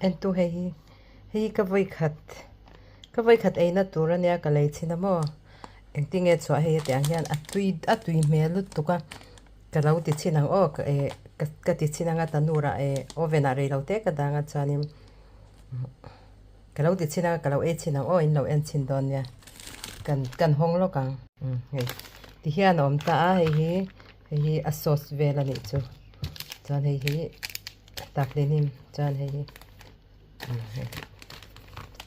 Entu hei hi hei hi ka vawikhat ka vawikhat eina tur ania ka lei chhin a maw engtinge chhuah hei hetiang hian a tui a tui hmel lutuk a ka lo ti chhin ang aw eh ka ti chhin anga tanur ah eh oven ah reilo te ka dang a chuanin ka lo ti chhin a ka lo ei chhin ang aw in lo en chhin dawn nia kan kan hawng lawk ang hei ti hian a awm ta a hei hi hei hi a sauce vel a nih chu chuan hei hi. Taklenim chuan hei hi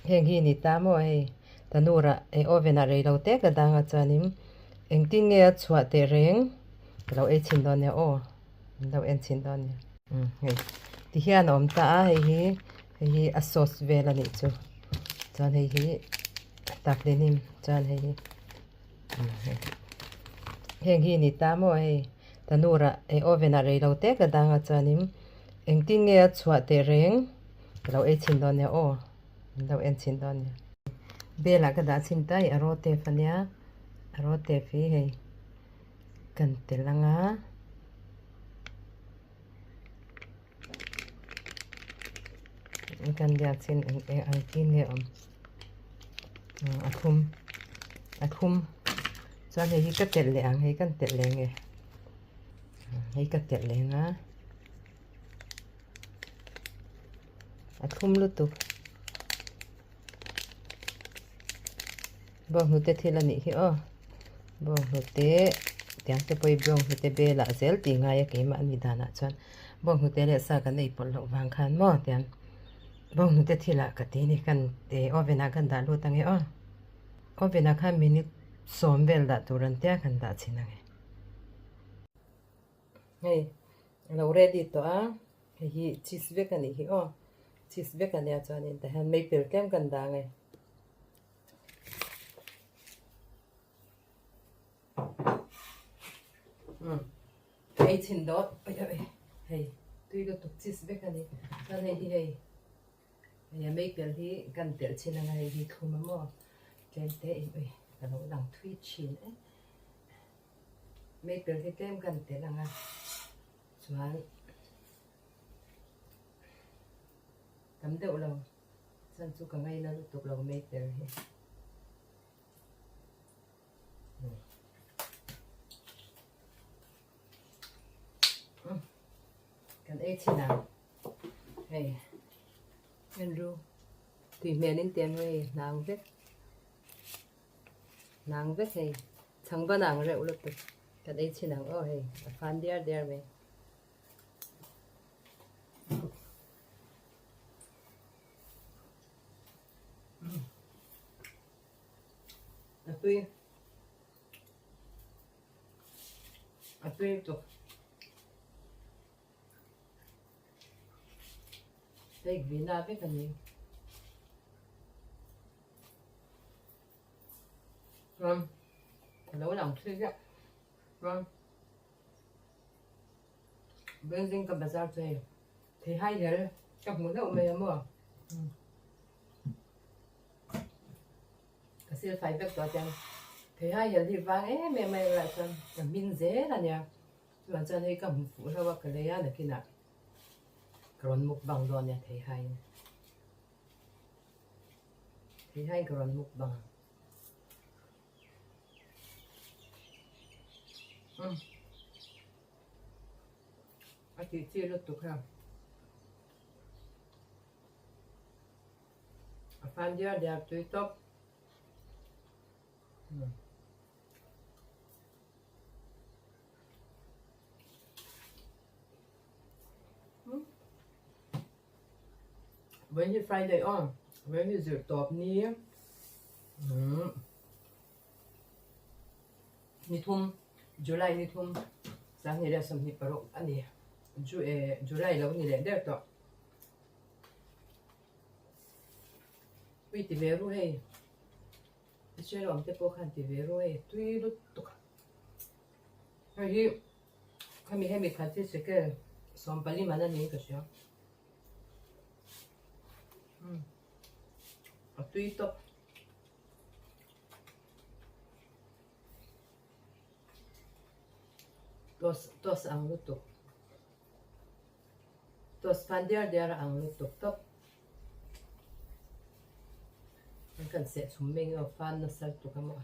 heng hi ni ta maw hei tanur ah eh oven ah rei lo te ka dang a chuanin engtin nge a chhuah teh reng ka lo ei chhin dawn nia aw min lo en chhin dawn nia hei ti hian a awm ta a hei hi hei hi a sauce vel a nih chu chuan hei hi taklenim chuan hei hi heng hi ni ta maw hei. Tanur ah eh oven ah rei lo te ka dang a chuanin engtin nge a chhuah teh reng ka lo ei chhin dawn nia aw min lo en chhin dawn nia. Bel ah ka dah chhin ta i a rawtef ania a rawtef hi hei kan tel anga kan biak chhin eng engtin nge awm a thum a thum chuan hei hi ka telh leh ang hei kan telh leh nge hei ka telh leh ang a a thlum lutuk bawnghnute thil a nih hi aw bawnghnute tiang te pawh hi bawnghnute belah zel tih ngai a keimah a nih danah chuan bawnghnute leh sa kan ei pawlh loh vang khan maw tiang bawnghnute thilah ka ti a ni kan oven ah kan dah lut ang e aw oven ah khan minute sawm vel dah tur an tia kan dah chhin ang e hei a lo ready tawh a hei hi cheese vek a nih hi aw cheese vek a nia chuanin tah hian maple tlem kan dah ang e. Ka ei chhin dawt hei tui lutuk cheese vek a ni chuan hei hi hei hei a maple hi kan telh chhin anga hei hi thlum a maw tlem te in ui ka lo lang thui thin e maple hi tlem kan telh anga chuan tam deuh lo. Chuan chu ka ngaina lutuk lo maple hi. Kan ei chin ang. Hei. En ru. Tui hmel in tiang hei hnang vek. Hnang vek hei. Changban ang reuh lutuk. Kan ei chin ang aw hei. A fan diar diar mai. A tui a tui lutuk hei vina vek a ni chuan a lo lang thui ziah chuan. Building ka bazar chu hei thei hai hel ka hmu hlauh mai a maw ka sil fai vek tawh chuan thei hai hel hi vang em em mai erawh chuan ka hmin zel a nia chuvang chuan hei ka hmu fuh hlauh a ka lei a nakinah ka rawn mukbang dawn nia thei haiin thei haiin ka rawn mukbang ang. A tih chi lutuk ha. A fan diar diar tui tawp. Vawiin hi Friday aw, vawiin hi zirtawp ni ni thum July ni thum sanghnih leh 26 a ni Ju eh July lo ni leh der tawh. Ui ti ve ru hei Israel awm te pawh khan ti ve ru hei tui lutuk hei hi khami hemi khat hi shekel 14 man a niin ka hria. A tui tawp. Toast toast ang lutuk. Toast fan diar diar ang lutuk tawp. Kan seh chhum mai nge aw fan nasa lutuk a maw.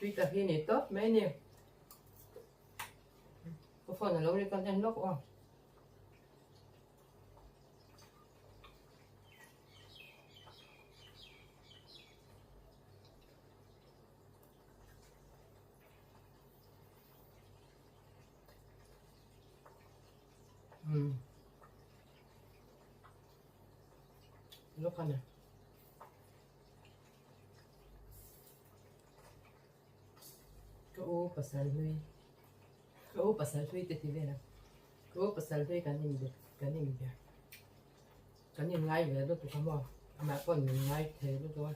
Tui tak hi ni tawp mai a ni. Ka phone a lo ri kan en lawk aw. Lawk a ni. Ka u pasal hlui ka u pasal hlui te ti vel a ka u pasal hlui kan in kan in ber kan in ngai ve lutuk a maw amah pawn min ngai thei lutuk a.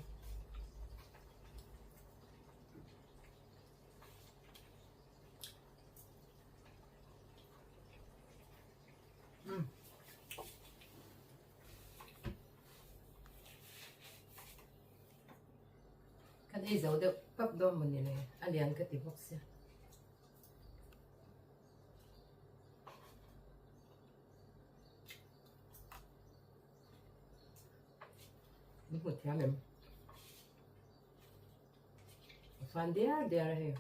Kan ei zo deuh pap dawn maw ni le, a lian ka ti bawk sia. Min hmu thiam em? A fan diar diar a hei.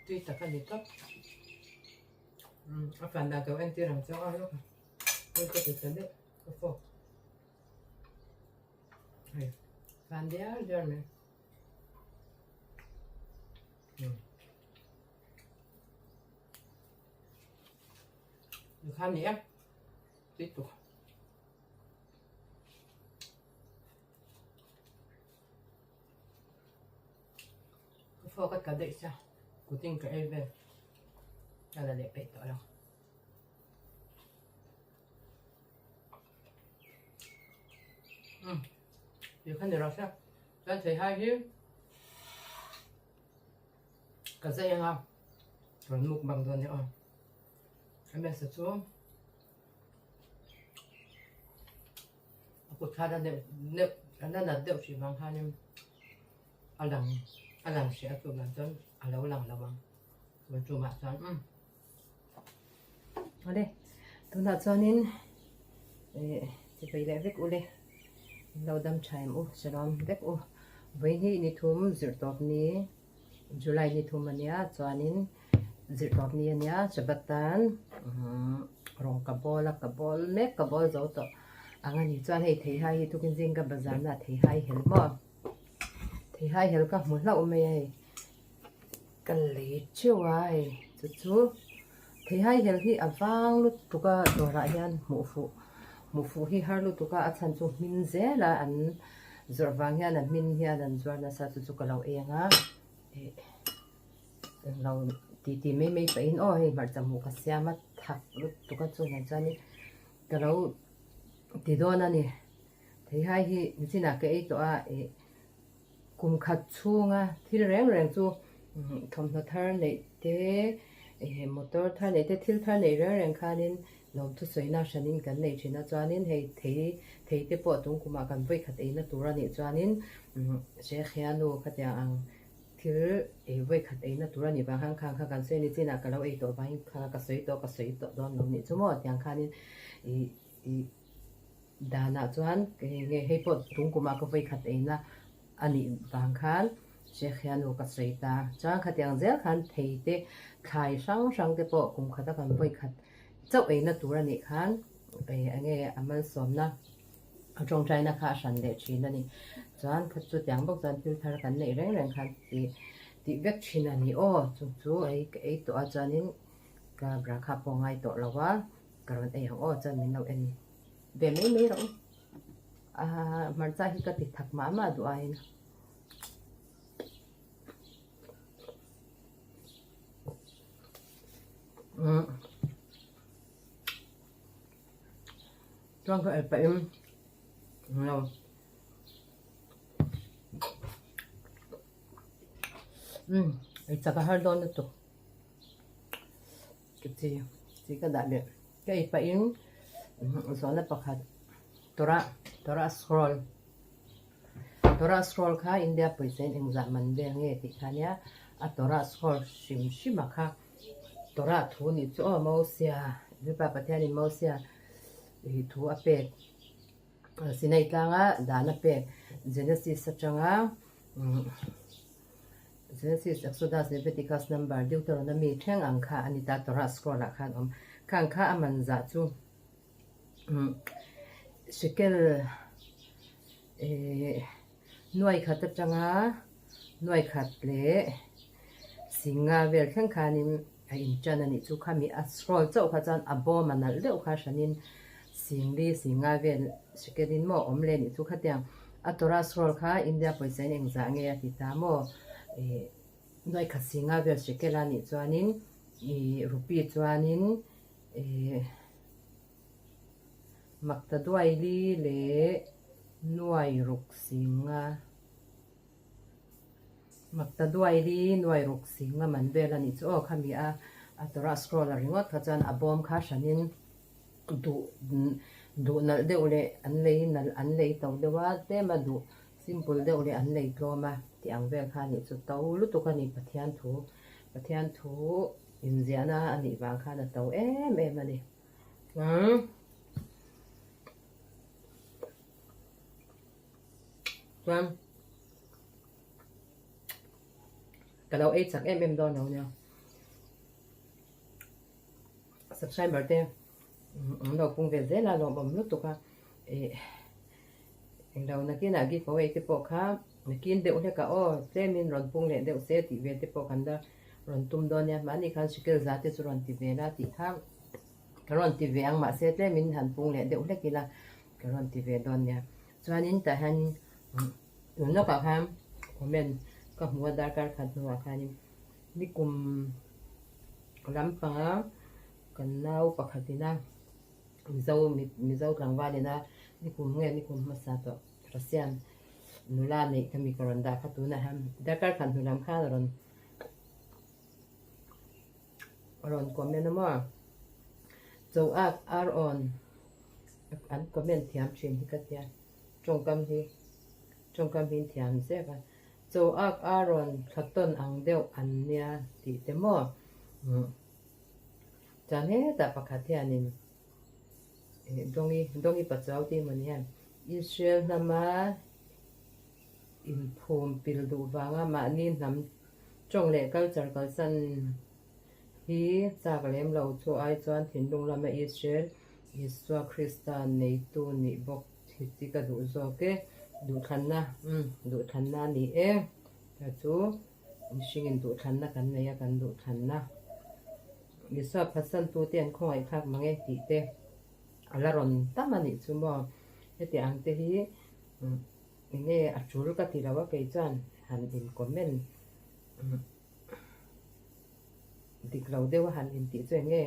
Tui tak a ni tawp. A fan dan ka entir ang chauh a lawk a. Hei ka ti ta deuh ka fork. Hei fan diar diar mai. Khan ni e. Tui tuk. Ka fork a tla daih sia kutin ka ei vel a la leh peih tawh lo. Umm tih kha ni rawh se chuan theihai hi ka zai anga rawn mukbang dawn nia aw a hmasa chu. A kut khan a neuh neuh a na nat deuh hrih vang khanin a lang a lang hreh a chuvang chuan a lo lang lo ang tun tumah chuan umm. Awle tunah chuanin ih chivei leh vek ule in lo dam tha em u sarawm vek u vawiin ni thum zirh tawp ni July ni thum ania chuanin zirh tawp ni ania Shabbat tan rawng ka bawl a ka bawl mek ka bawl zo tawh ang a ni chuan hei theihai hi tukin zing ka bazar na theihai hel maw theihai hel ka hmu hlauh mai a hei ka lei theuh a hei chu chu theihai hel hi a vang lutuk a dawrah hian hmuh fuh hmuh fuh hi har lutuk a a chhan chu hmin zel a an zawrh vang hian a hmin hian an zuar nasa chu chu ka lo eng a ih englo tih tih mai mai pahin aw hei hmarcha hmuh ka siam a thak lutuk a chungah chuanin ka lo ti dawn a ni theihai hi nichinah ka ei tawh a ih kum khat chhunga thil reng reng chu thawmhnaw thar neih te ih motor thar neih te thil thar neih reng reng khanin lawmthu sawina hranin kan nei thin a chuanin hei thei thei te pawh tung kumah kan vawi khat eina tur a nih chuanin Sheikh-hianu khatiang ang thil ei vawi khat eina tur a nih vang khan khang kha kan sawi a ni chinah ka lo ei tawh vangin kha ka sawi tawh ka sawi tawh dawn lo nih chu maw tiang khanin ih ih. Danah chuan hei nge hei pawh tung kumah ka vawi khat eina a nih vang khan Sheikh hian u ka sawi ta. Chuan khatiang zel khan thei te thlai hrang hrang te pawh kum khata kan vawi khat chauh eina tur a nih khan eng nge a malsawmna a tawngtaina kha a hran leh thin a ni. Chuan kha chutiang bawk chuan thil thar kan neih reng reng khan tih tih vek thin a ni aw. Chu chu ei ka ei tawh a chuanin ka bra kha pawh ngai tawh lo a. Ka rawn ei ang aw chuan min lo en ve mai mai rawh u. Ahh hmarcha hi ka ti thak mah mah duh aiin. Umm chuan ka ei pahin lo. Umm ei chak a har dawn lutuk. Ka chi chi ka dah leh ka ei pahin zawhna pakhat Torah Torah scroll Torah scroll kha India pawisa in engzah man vel nge tih kha nia a Torah scroll hrim hrim a kha Torah thu nih chu aw Mosia Mipa Pathianin Mosia ih thu a pek Sinai tlanga dan a pek Genesis atanga umm Genesis, Exodus, Leviticus, Number, Deuteronomy thleng ang kha a ni ta Torah scroll ah khan awm. Khang kha a man zah chu umm shekel eh nuai khat atanga nuai khat leh singa vel thleng khanin a intan a nih chu. Khami a scroll chauh kha chuan a bawm a nalh deuh kha hranin singli singa vel shekel in maw awm leh a nih chu. Khatiang a Torah scroll kha India pawisa in engzah nge a ti ta maw ih nuai khat singa vel shekel a nih chuanin ih rupee chuanin ih makta duaili leh nuai ruk singa. Makta duaili nuai ruk sing a man vel a nih chu aw khami a a Torah scroll a ringawt kha chuan a bawm kha hranin duh duh nalh deuh leh an lei nalh an lei to deuh a tlem a duh simple deuh leh an lei tlawm a tih ang vel kha a nih chu to lutuk a ni Pathian thu Pathian thu inziahna a nih vang khan a to em em a ni umm. Chuan ka lo ei chak em em dawn lo nia. Subscriber te an lo pung ve zel a lawmawm lutuk a ih englo nakinah giveaway te pawh kha nakin deuh hlek ah aw tlemin rawn pung leh deuh se tih ve te pawh kan la rawn tum dawn nia mahni khan sikil za te chu rawn ti ve la tih kha ka rawn ti ve ang mahse tlemin han pung leh deuh hlek ila ka rawn ti ve dawn nia. Chuanin tah hian tun lawkah khan comment ka hmu a darkar khat hnuah khanin nikum lampanga kan nau pakhatin a Mizo Mizo tlangval ina nikum nge nikum hmasa tawh Russian nula neih ka mi ka rawn dah kha tunah hian darkar khat hnu lam khan a rawn a rawn comment a maw Choak ar awn an comment thiam thin hi ka tia tawngkam hi tawngkam hi thiam zek a Choak ar awn thla tawn ang deuh an nia tih te maw chuan hetah pakhat hianin ih dawngi dawngi pachuau tih emaw ni hian Israel hnama inphum pil duh vanga mahni hnam tawng leh culture kalsan hi chak lem lo chu ai chuan thinlung lama Israel Isua Krista neitu nih bawk hi chi ka duh zawk e, duhthlanna umm duhthlanna a ni e ta chu mihringin duhthlanna kan nei a kan duhthlanna Isua phatsan tute an khawngaih thlak mang e tih te a la rawn tam a nih chu maw heti ang te hi umm enge a tul ka ti lo a kei chuan han in comment umm. Dik lo deuh a han intih chu eng nge?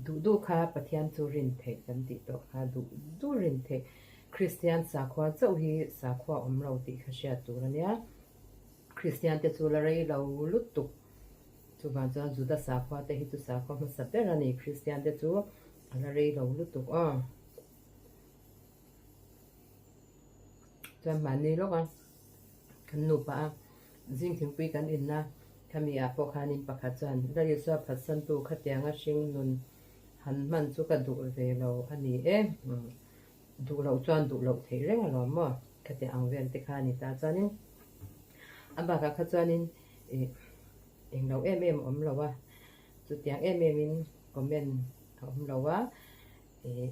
Duh duh kha Pathian chu rin theih kan tih tawh kha duh duh rin theih. Kristian sakhua chauh hi sakhua awm lo tih kha hriat tur a nia. Kristian te chu la rei lo lutuk. Chuvang chuan Juda sakhua te hi chu sakhua hmasa ber a ni. Kristian te chu a la rei lo lutuk aw. Chuan mahni lawk a kan nupa a zing thingpui kan inna khami ah pawh khanin pakhat chuan Lalisua phatsantu khatianga hring nun han hman chu ka duh ve lo a ni e duh loh chuan duh loh theih reng alawm maw khatiang ang vel te kha a ni ta chuanin a bakah kha chuanin ih englo em em a awm lo a chutiang em em in comment a awm lo a ih.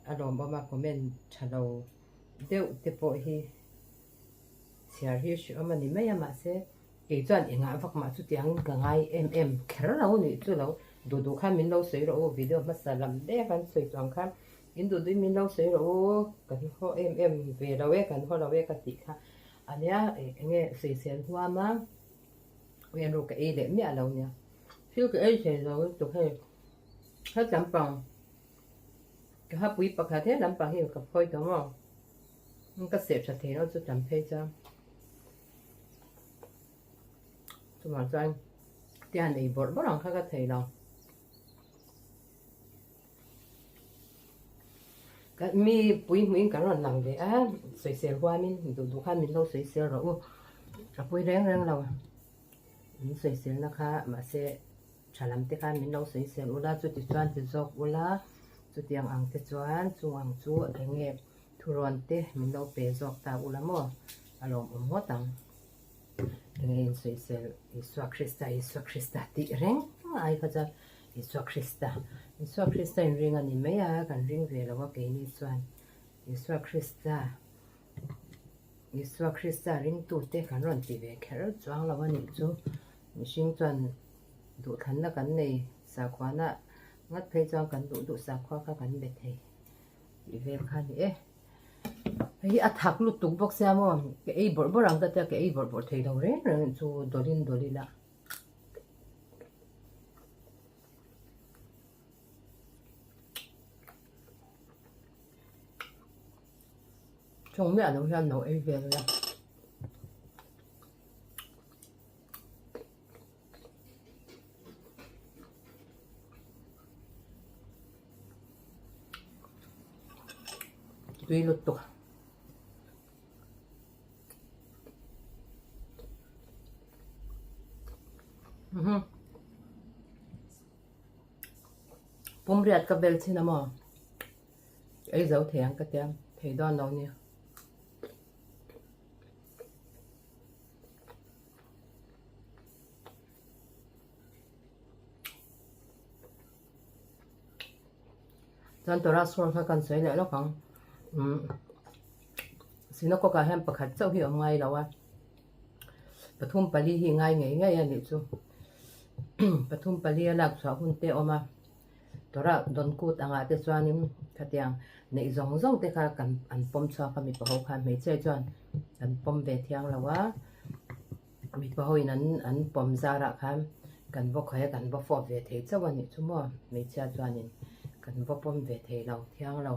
A lawmawm a comment tha lo deuh te pawh hi chhiar hi hreawm a ni mai a mahse kei chuan engah vak mah chutiang ka ngai em em kher lo nih chu lo duh duh khan min lo sawi rawh u video hmasa lam deuh an sawi tawh ang khan in duh duhin min lo sawi rawh u kan haw em em ve lo e kan haw lo e ka tih kha a nia eng nge sawisel huam a uian ru ka ei leh miah lo nia thil ka ei thei lo lutuk hei. He lampang ka hapui pakhat he lampang hi ka phawi tawh maw ka seh tha thei lo chu tam phei chuan. Chuvang chuan tian ei bawrh bawrh ang kha ka thei lo. Ka mi pui hmuhin kan rawn lang ve a, sawisel huamin duh duh khan min lo sawisel rawh u. A pui reng reng lo. Min sawiselna kha mahse tha lam te khan min lo sawisel ula, chuti chuan ti zawk ula, chutiang ang te chuan chung ang chu eng nge thurawn te min lo pe zawk ta ula maw a lawmawm ngawt ang. Eng nge insawisel Isua Krista Isua Krista tih reng ai kha chuan Isua Krista Isua Krista inring a ni mai a, kan ring ve lo a keini chuan Isua Krista. Isua Krista ringtute kan rawn ti ve kher chuang lo a nih chu. Mihring chuan duhthlanna kan nei sakhuana ngat phei chuan kan duh duh sakhua kha kan be thei tih vel kha a ni e. Hei hi a thak lutuk bawk sia maw ka ei bawrh bawrh ang ka tia ka ei bawrh bawrh thei lo reng reng chu dawlin dawlh ila. Chawng miah lo hian lo ei vel ila. Tui lutuk. Pumriat ka bel chin a maw? Ei zo thei ang ka tia, thei dawn lo nia. Chuan Torah scroll kha kan sawi leh lawk ang. Umm Synagogue ah hian pakhat chauh hi a awm ngai lo a, pathum pali hi ngai ngei ngei a nih chu. Pathum pali a lak chhuah hun te a awm a. Torah dawn kut angah te chuanin khatiang neih zawng zawng te kha kan an pawm chhuak a mipa ho khan hmeichhia chuan an pawm ve thiang lo a mipa ho in an an pawm zarah khan kan vaw khawi a kan vaw fawp ve thei chauh a nih chu maw hmeichhia chuanin kan vaw pawm ve thei lo thiang lo.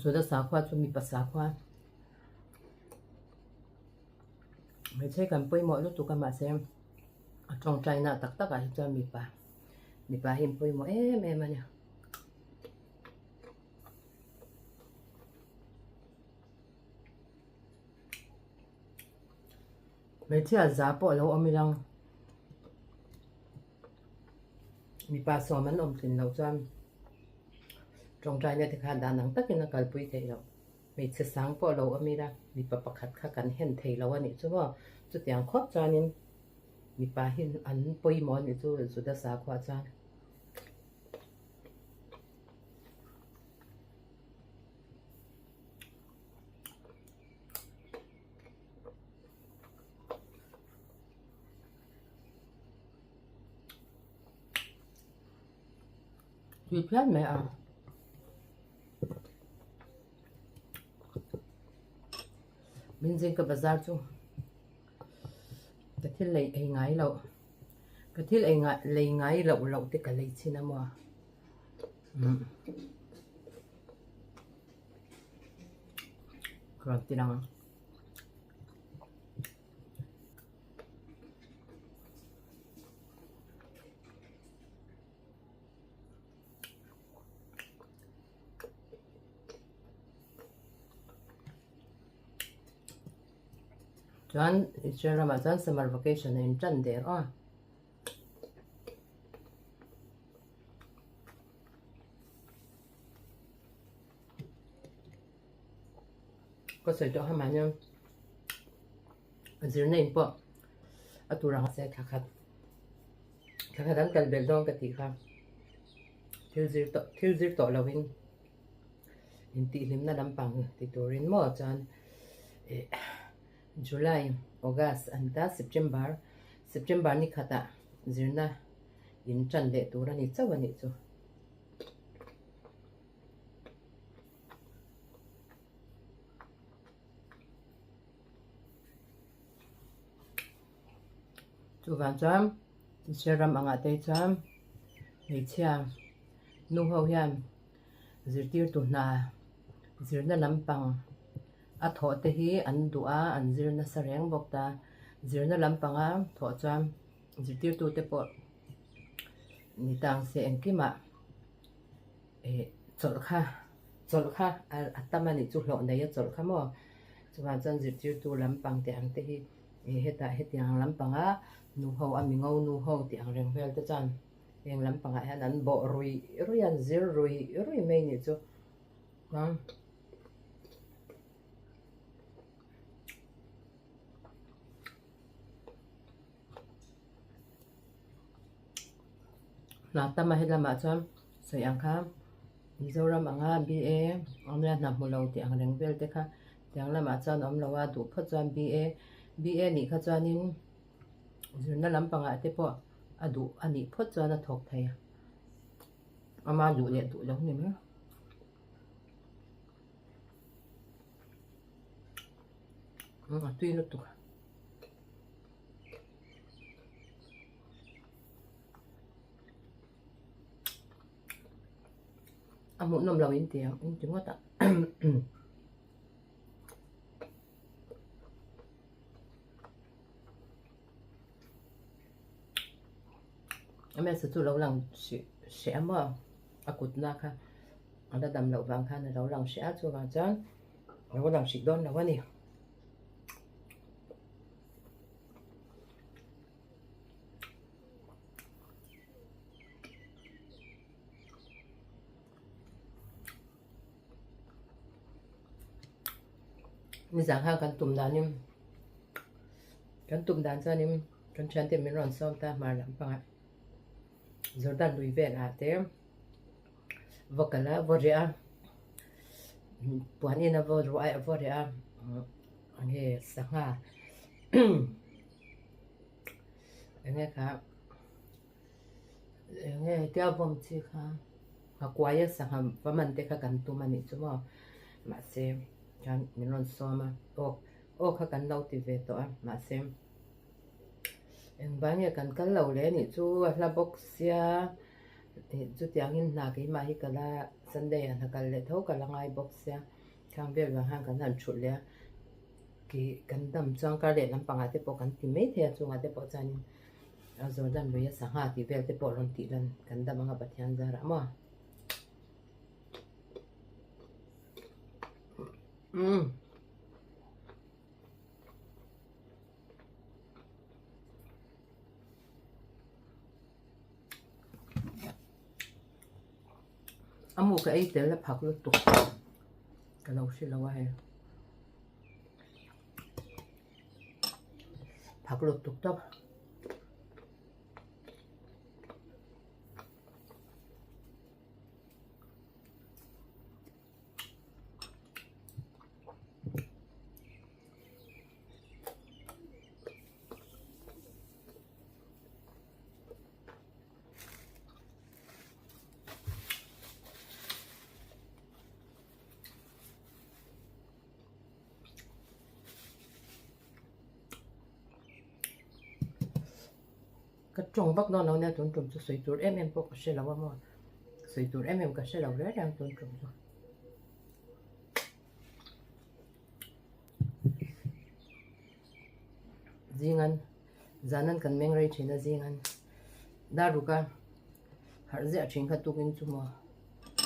Juda sakhua chu mipa sakhua hmeichhe kan pawimawh lutuk a mahse a tawngtaina tak tak ah hi chuan mipa mipa hi an pawimawh em em a ni. Hmeichhia za pawh a lo awm ila. Mipa sawm an awm tlin loh chuan tawngtaina te kha dan ang takin a kalpui theih loh. Hmeichhe sang pawh lo awm ila mipa pakhat kha kan hen thei lo a nih chu maw. Chutiang khawp chuanin mipa hi an pawimawh a nih chu Juda sakhuaah chuan. Tui phian mai a. Min zing ka bazar chu ka thil lei ei ngai loh ka thil ei ngai lei ngai loh loh te ka lei chin a maw umm ka rawn ti lang ang. Chuan Israel ramah chuan summer vacation a intan der aw. Ka sawi tawh hamah hian zirna in pawh a tur ang se thla khat thla khat an kal belh dawn ka tih kha thil zir tawh thil zir tawh lo in intihhlimna lampang ti turin maw chuan eh July August an ta September September ni khatah zirna in tan leh tur a ni chauh a nih chu. Chuvang chuan Israel ram angah te chuan hmeichhia. Nu ho hian zirtirtu hna zirna lampang a thawh te hi an duh a, an zir nasa reng bawk ta. Zirna lampanga thawh chuan zirtirtu te pawh ni tang se engkimah ih chawlh kha chawlh kha a tam a nih chu hlawh nei a chawlh kha maw chuvang chuan zirtirtu lampang tih ang te hi ih hetah hetiang lampanga nu ho a mi ngo nu ho tih ang reng vel te chuan heng lampangah hian an bawh ruih ruih a an zir ruih ruih mai nih chu chuan. Hna tam a helamah chuan sawi ang kha Mizoram anga BA awmna hna hmu lo tih ang reng vel te kha tiang lamah chuan awm lo a duh phawt chuan BA BA nih kha chuanin zirna lampangah te pawh a duh a nih phawt chuan a thawk thei a ama duh leh duh lo ni mai. A tui lutuk a. A hmuhnawm lo in ti ang in ti ngawt a. A hmeichhe chu lo lang hrih hreh a maw a kut na kha a la dam loh vang khan a lo lang hreh a chuvang chuan a lo lang hrih dawn lo a ni. Nizan khan kan tum danin kan tum dan chuanin kan thiante min rawn sawm ta hmar lampangah Jordan lui velah te va kal a va riah a puan in a va ruah a va riah a enge sangha enge kha enge tia vawm chi kha nghakuaia sangha va man te kha kan tum a nih chu maw mahse khan min rawn sawm a aw aw kha kan lo ti ve tawh a mahse engvang nge kan kal lo leh a nih chu a hla bawk sia ih chutiangin hna keimah hi ka la Sunday ah hna kal leh tho ka la ngai bawk sia khang vel vang khan kan han thulh leh a kih kan dam chuan kar leh lampangah te pawh kan ti mai thei a chungah te pawh chuanin a Jordan lui a sangha tih vel te pawh rawn tih lan kan dam anga Pathian zarah maw umm. A mu ka ei tel a phak lutuk ka lo hre lo a hei phak lutuk tawp. Ka tawng vak dawn lo nia tun tum chu sawi tur em em pawh ka hre lo a maw sawi tur em em ka hre lo reng reng tun tum chu. Zingan zanan kan meng rei thin a zingan dar ruk a harh ziah thin kha tukin chu maw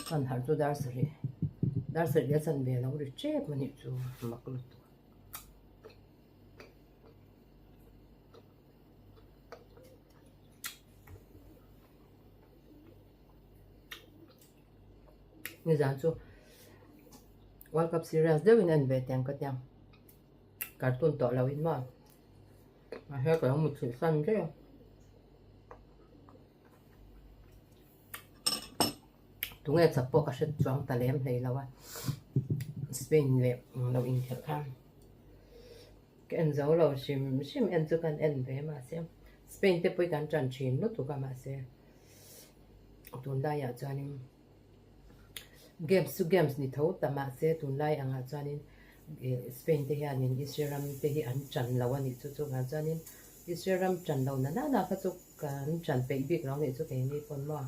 kan harh chu dar sarih dar sarih a chan ve lo ri tep a nih chu mak lutuk. Nizan chu World Cup serious deuhin a en ve tiang ka tia cartoon tawh lo in maw mahse ka lo mutthilh san daih a. Tunge chak pawh ka hre chuang ta lem hlei lo a Spain leh lo inkhelh kha ka en zo lo hrim hrim en chu kan en ve mahse Spain te pawh hi kan tan thin lutuk a mahse tunlaiah chuanin games chu games ni tho ta mahse tunlai angah chuanin ih Spain te hianin Israel ram te hi an tan lo a nih chu chuvang chuanin Israel ram tan lo na nana kha chu kan tan peih bik lo a nih chu keini pawn maw.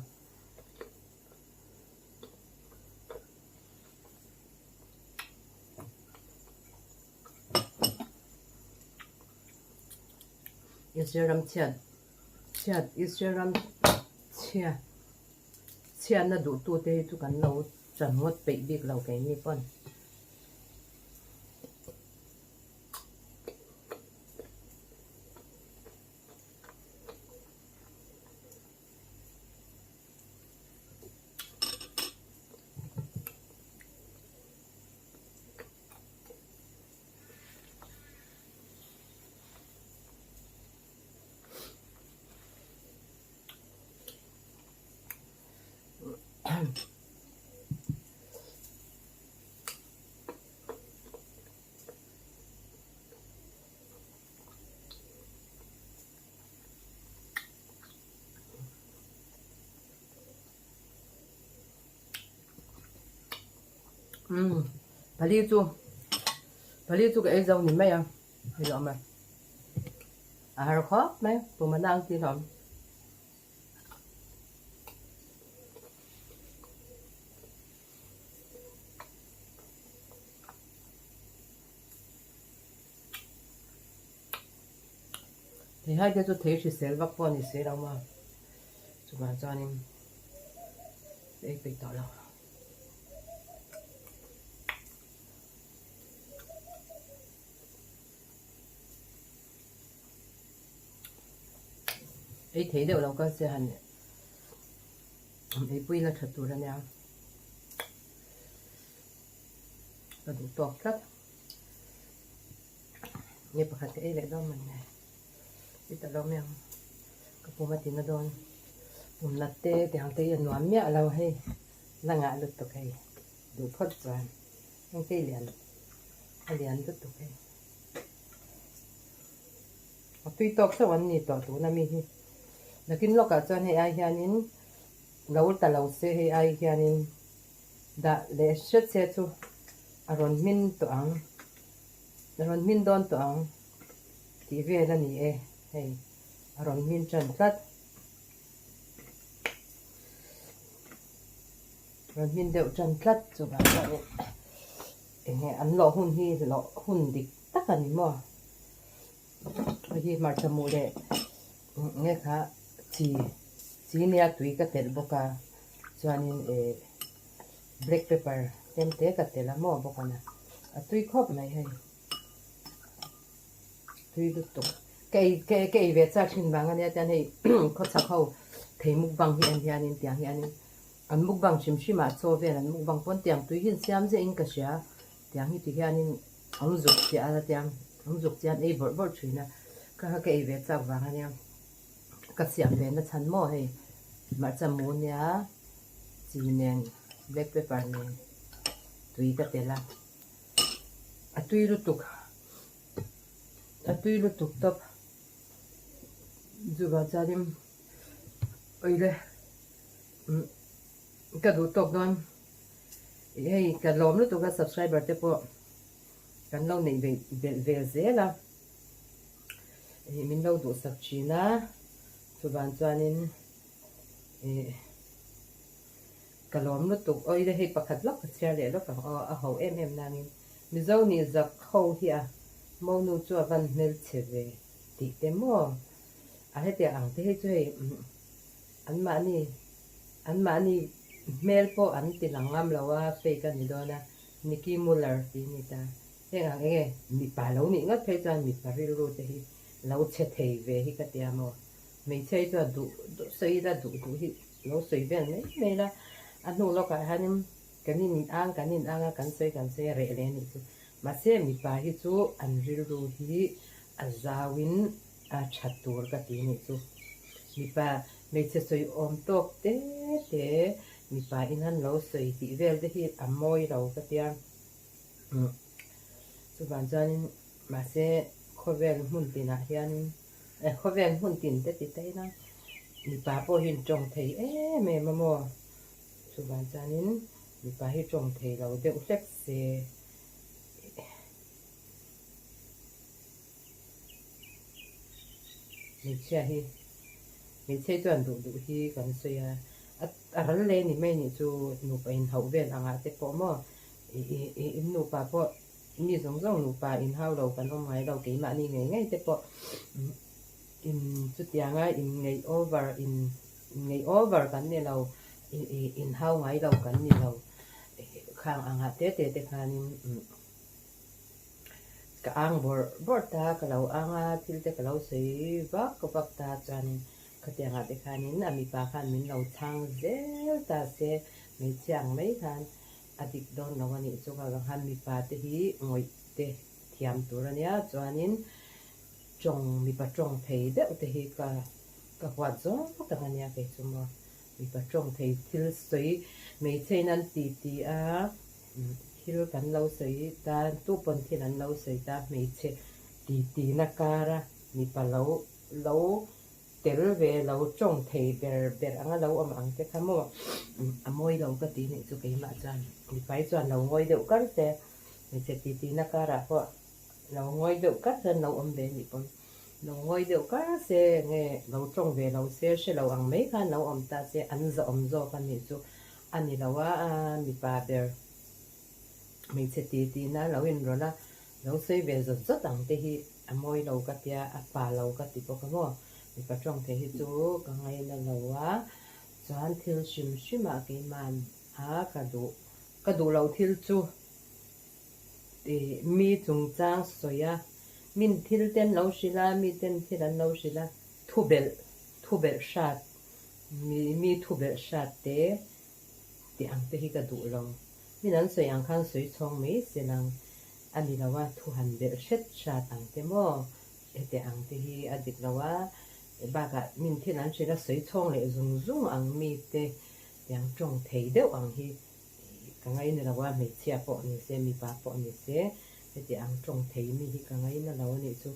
Israel ram chhiat chhiat Israel ram chhia chhiatna duhtute hi chu kan lo chan ngawt peih bik lo keini pawn. Umm pali chu pali chu ka ei zo ni mai a hei lo awm a a har khawp mai puma nang ti hlawm. Theihai te chu thei hrisel vak pawh a ni si lo maw chuvang chuanin ei peih tawh lo. Ei thei deuh lo kal se han eipui la tha tur a nia ka duh tawk tlat. Nge pakhat ka ei leh dawn man nge i ta lo mai ang ka pum a tina dawn pum nat te tiang te hi a nuam miah lo hei la ngah lutuk hei duh phawt chuan engte lian a lian lutuk hei a tui tawk chauh an ni tawh tuna mi hi nakin lawkah chuan hei ai hianin lo ta lo se hei ai hianin dah leh hret se chu a rawn hmin tawh ang. A rawn hmin dawn tawh ang tih vel a ni e, hei a rawn hmin tan tlat. Rawn hmin deuh tan tlat chuvang chuan eng nge an lawh hun hi lawh hun dik tak a ni maw. Hei hi hmarcha muh leh nge kha chi chi nia tui ka telh bawk a chuanin eh black pepper tlem te ka telh a maw bawk a na a tui khawp mai hei tui lutuk ka ei ka ka ei ve chak thin vang ania chuan hei khawchhak ho thei mukbang hi en hianin tiang hianin an mukbang hrim hrim ah chaw vel an mukbang pawn tiang tui hi an siam ziah in ka hria tiang hi ti hianin an zuk chiah a tiang an zuk chiah an ei bawrh bawrh thin a kha kha ka ei ve chak vang ania ka siam ve na chhan maw hei hmarcha mu nia chi nen black pepper nen tui ka telh a a tui lutuk a tui lutuk tawp chuvang chuanin awile umm ka duh tawk dawn hei ka lawm lutuk a subscriber te pawh kan lo neih ve belh vel zel a ih min lo duhsak thin a chuvang chuanin ih ka lawm lutuk awile hei pakhat lawk ka chhiar leh lawk ang aw a ho em em nangin Mizo nih zak ho hi a monu chu a van hmelchhe ve tih te maw a hetiang ang te hi chu hei anmahni anmahni hmel pawh an ti lang ngam lo a fake a ni dawn a Nicky Muller tih a ni ta heng ang enge mipa lo nih ngawt phei chuan mipa rilru te hi lo chhe thei ve hi ka tia maw hmeichhia hi chuan duh duh sawi ila duh duh hi lo sawi vel mai mai la a hnu lawkah hianin Kan in ang kan in ang a, kan sawi kan sawi a reh leh a nih chu. Mahse mipa hi chu an rilru hi a zauin a tha tur ka ti a nih chu. Mipa hmeichhe sawi awm tawk te te mipa in an lo sawi tih vel te hi a mawi lo ka tia. Chuvang chuanin mahse khawvel hmun tinah hianin khawvel hmun tin te ti ta ila mipa pawh hi an tawng thei em em a maw. Chuvang chuanin mipa hi tawng thei lo deuh hlek se. Hmeichhia hi hmeichhia chuan duh duh hi kan sawi a, a ral leh ni mai nih chu nupa inhauh vel angah te pawh maw in nupa pawh mi zawng zawng nupa inhau lo kan awm ngai lo keimahni ngei ngei te pawh. In chutianga in ngeih over in ngeih over kan ni lo in hau ngai lo kan ni lo khang angah te te te khanin ka ang bawrh bawrh ta ka lo ang a thil te ka lo sawi vak vak ta chuanin khatiangah te khanin a mipa khan min lo chhang zel ta se hmeichhia ang mai khan a dik dawn lo a nih chu ka khan mipa te hi ngawih te thiam tur a nia chuanin tawng mipa tawng thei deuh te hi ka ka huat zawng tak a nia kei chu maw mipa tawng thei thil sawi hmeichhe in an ti ti a thil kan lo sawi ta tu pawn thil an lo sawi ta hmeichhe ti ti na kar a mipa lo lo tel ve lo tawng thei ber ber anga lo awm ang te kha maw a mawi lo ka ti nih chu keimah chuan mipa hi chuan lo ngawi deuh kar se hmeichhe ti ti na karah pawh Lo ngawi deuh kar hian lo awm ve nih pawn lo ngawi deuh kar se nge lo tawng ve lo se hre lo ang mai khan lo awm ta se an zahawm zawk a nih chu a ni lo a mipa ber hmeichhe ti tihna lo inrawlh a lo sawi ve zawt zawt ang te hi a mawi lo ka tia a pa lo ka ti bawk a maw mipa tawng thei hi chu ka ngaina lo a chuan thil hrim hrim ah keimah a ka duh ka duh loh thil chu. Tih mi chungchang sawi a, min thil te an lo hrilh a, mi ten thil an lo hrilh a, thu belh, thu belh hrat, mi mi thu belh hrat te tih ang te hi ka duh lo. Min an sawi ang khan sawi chhawng mai se lang a ni lo a, thu han belh hret hrat ang te maw heti ang te hi a dik lo a, bakah min thil an hrilh a sawi chhawng leh zung zung ang mi te tiang tawng thei deuh ang hi Ka ngaina lo a, hmeichhia pawh ni se, mipa pawh ni se, heti ang tawng thei mi hi ka ngaina lo a nih chu.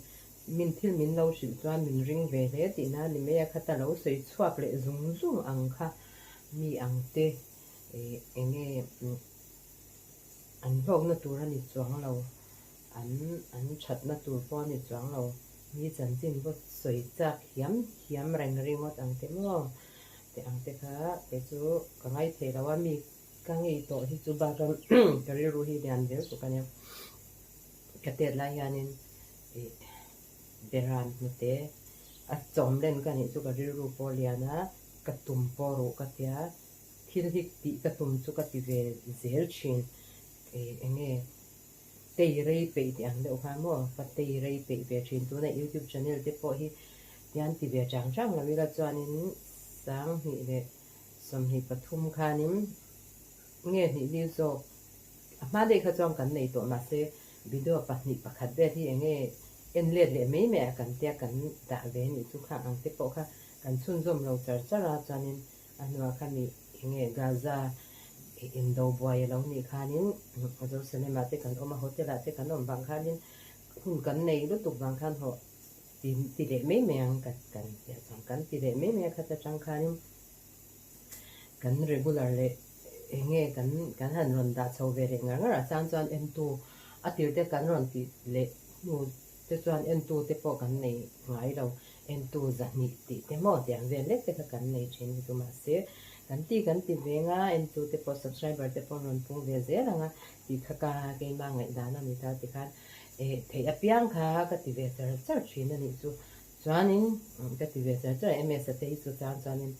Min thil min lo hrilh chuan min ring ve hle tihna a ni mai a, khata lo sawi chhuak leh zung zung ang kha mi ang te eng nge an hlawkna tur a ni chuang lo, an an thatna tur pawh a ni chuang lo, mi chanchin pawh sawi chak hiam hiam reng ringawt ang te maw. Teh ang te kha kei chu ka ngai thei lo a, mi ka ngei tawh hi chu bak a ka rilru hi lian zel tuk a nia. Ka tet lai hianin ih beran hnute a chawm len ka nih chu ka rilru pawh lian a, ka tum pawh ruh ka tia, thil hi tih ka tum chu ka ti ve zel thin ih eng nge tei rei peih tih ang deuh khan maw ka tei rei peih ve thin tuna youtube channel te pawh hi tian ti ve chang chang lo ila chuanin 2023 khanin nge hnih ni zawk a hma daih kha chuan kan nei tawh mahse video pahnih pakhat vel hi enge en let leh mai mai a kan tia kan dah ve nih chu kha ang te pawh kha kan chhunzawm lo char char a chuanin A hnuah kha mi enge Gaza indo buai a lo nih khanin Jerusalem ah te kan awm a, hotel ah te kan awm vang khanin hun kan nei lutuk vang khan hawh ti ti leh mai mai ang kan kan tih chuan kan ti leh mai mai a khat atang khanin kan regular leh enge kan kan han rawn dah chho ve leh ngar ngar a chang chuan entu a tir te kan rawn tih leh hnu te chuan entu te pawh kan nei ngai lo. Entu zahnih tih te maw tiang vel lek te kha kan nei thin hi chu mahse kan ti kan ti ve nga entu te pawh subscriber te pawh an rawn pung ve zel ang a tih kha ka keimah ngaihdan a ni ta tikhan eh theih apiang kha ka ti ve char char thin a nih chu chuanin ka ti ve char char ms a te hi chu chang chuanin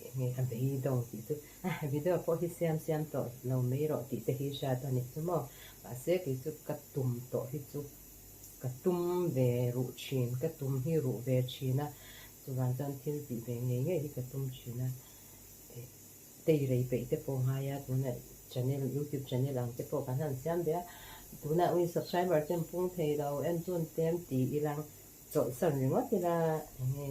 enge a beidawng tih chu video pawh hi siam siam tawh lo mai rawh tih te hi hriat a nih chu maw mahse kei chu ka tum tawh hi chu Ka tum ve ruh thin, ka tum hi ruh ve thin a, chuvang chuan thil tih ve ngei ngei hi ka tum thin a, tei rei peih te pawh ngai a, tunah channel youtube channel ang te pawh kan han siam ve a, tunah ui subscriber te an pung thei lo, en chun tlem ti ilang chawlhsan ringawt ila enge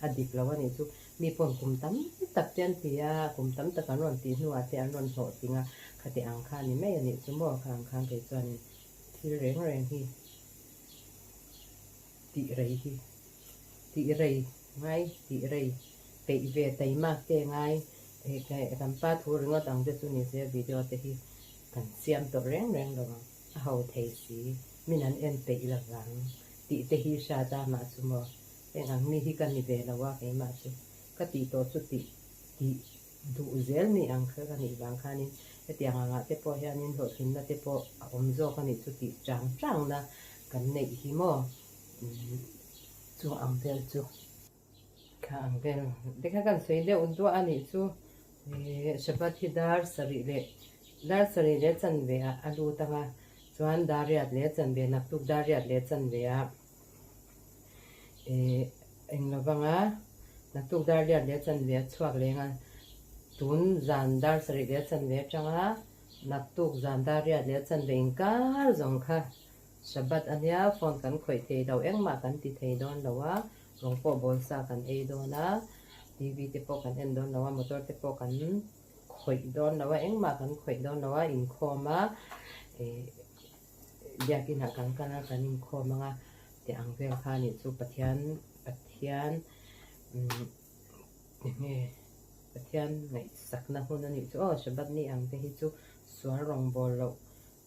a dik lo a nih chu, mi pawn kum tam tak te an ti a, kum tam tak an rawn tih hnuah te an rawn hlawhtling a, khati ang kha a ni mai a nih chu maw, kha ang khan kei chuanin Thil reng reng hi tih rei hi tih rei ngai tih rei peih ve taimak te ngai kan pa thu ringawt ang te chu ni se video te hi kan siam tawh reng reng lo ang a ho thei si min an en peih lo vang tih te hi hriat a mah chu maw heng ang mi hi ka ni ve lo a keimah chu ka tih tawh chu tih tih Duh zel ni ang kha ka nih vang khanin hetiang angah te pawh hianin hlawhtlinna te pawh a awm zawk a nih chu tih chang changna kan neih hi maw. Chu ang vel chu kha ang vel te kha kan sawi deuh duah a nih chu ihh Shabbat hi dar sarih leh dar sarih leh chanve ah a lut ang a chuan dar riat leh chanve naktuk dar riat leh chanve ah ihh eng lovang a naktuk dar riat leh chanve a chhuak leng a tun zan dar sarih leh chanve atanga naktuk zan dar riat leh chanve inkar zawng kha. Shabbat a nia, phone kan khawih thei lo, engmah kan ti thei dawn lo a, rawng pawh bawl sa kan ei dawn a, TV te pawh kan en dawn lo a, motor te pawh kan khawih dawn lo a, engmah kan khawih dawn lo a, inkhawm a, ih biakin ah kan kal a, kan inkhawm ang a, tih ang vel kha anih chu Pathian, Pathian umm enge Pathian ngaihsakna hun anih chu aw, Shabbat ni ang te hi chu sual rawng bawl loh